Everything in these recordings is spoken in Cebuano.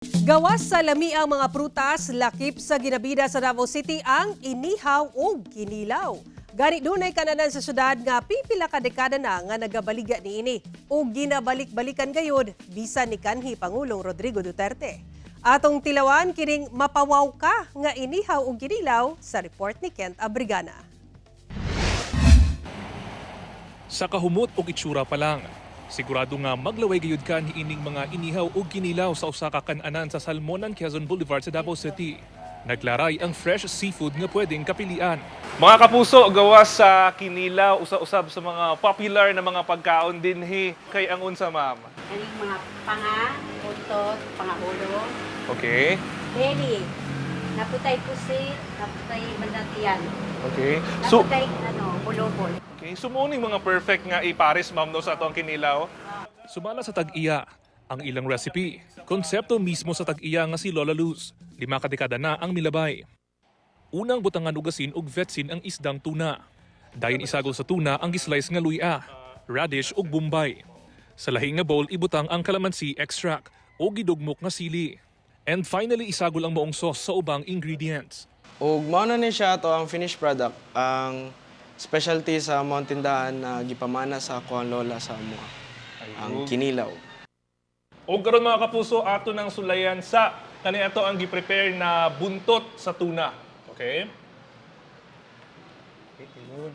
Gawas sa lamiang mga prutas, lakip sa ginabida sa Davao City ang inihaw o kinilaw. Gani dunay kananan sa syudad nga pipila ka dekada na nga nagabaliga niini o ginabalik-balikan gayud bisan ni kanhi Pangulong Rodrigo Duterte. Atong tilawan kining mapawaw ka nga inihaw o kinilaw sa report ni Kent Abrigana. Sa kahumot og itsura pa lang, sigurado nga maglaway gayud ka niining mga inihaw ug kinilaw sa usa ka kan-anan sa Salmonan, Quezon Boulevard sa Davao City. Naglaray ang fresh seafood nga pwedeng kapilian. Mga kapuso, gawas sa kinilaw, usa-usab sa mga popular na mga pagkaon dinhi kay ang unsa, ma'am? Kaning mga panga, utot, pangaulo, belly, naputay pusit, naputay bandatian, So, naputay ano, bulobol. Okay, so mao ning mga perfect nga ipares, ma'am, no, sa atong kinilaw. Sumala sa tag-iya ang ilang recipe. Konsepto mismo sa tag-iya nga si Lola Luz. 5 ka dekada na ang milabay. Unang butangan og asin ug vetsin ang isdang tuna. Dayon isagol sa tuna ang gislice nga luya, radish ug bombay. Sa lahi nga bowl ibutang ang calamansi extract o gidugmok nga sili. And finally isagol ang maong sauce sa ubang ingredients. Ug mao na ni siya ato ang finished product, ang specialty sa among tindahan na gipamana sa ako ang lola sa amoa, ang kinilaw. O karon, mga kapuso, ato nang sulayan sa kani ato ang gi-prepare na buntot sa tuna. Okay? Okay, ayun.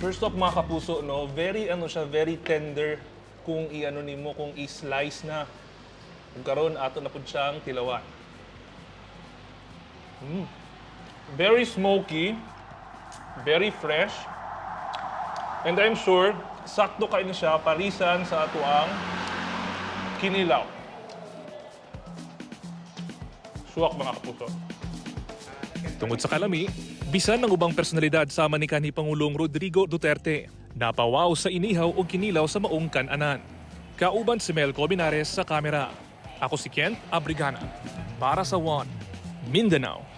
First off, mga kapuso, no, very ano siya, very tender kung i-ano nimo, kung i-slice na. Ug karon ato na pud siyang tilawan. Very smoky, very fresh. And I'm sure, sakto kayo siya parisan sa atuang kinilaw. Suwak, mga kapuso. Tungod sa kalami, bisan ang ubang personalidad sama ni kanhi Pangulong Rodrigo Duterte, napawaw sa inihaw o kinilaw sa maong kananan. Kauban si Mel Colmenares sa kamera. Ako si Kent Abrigana. Para sa One, Mindanao.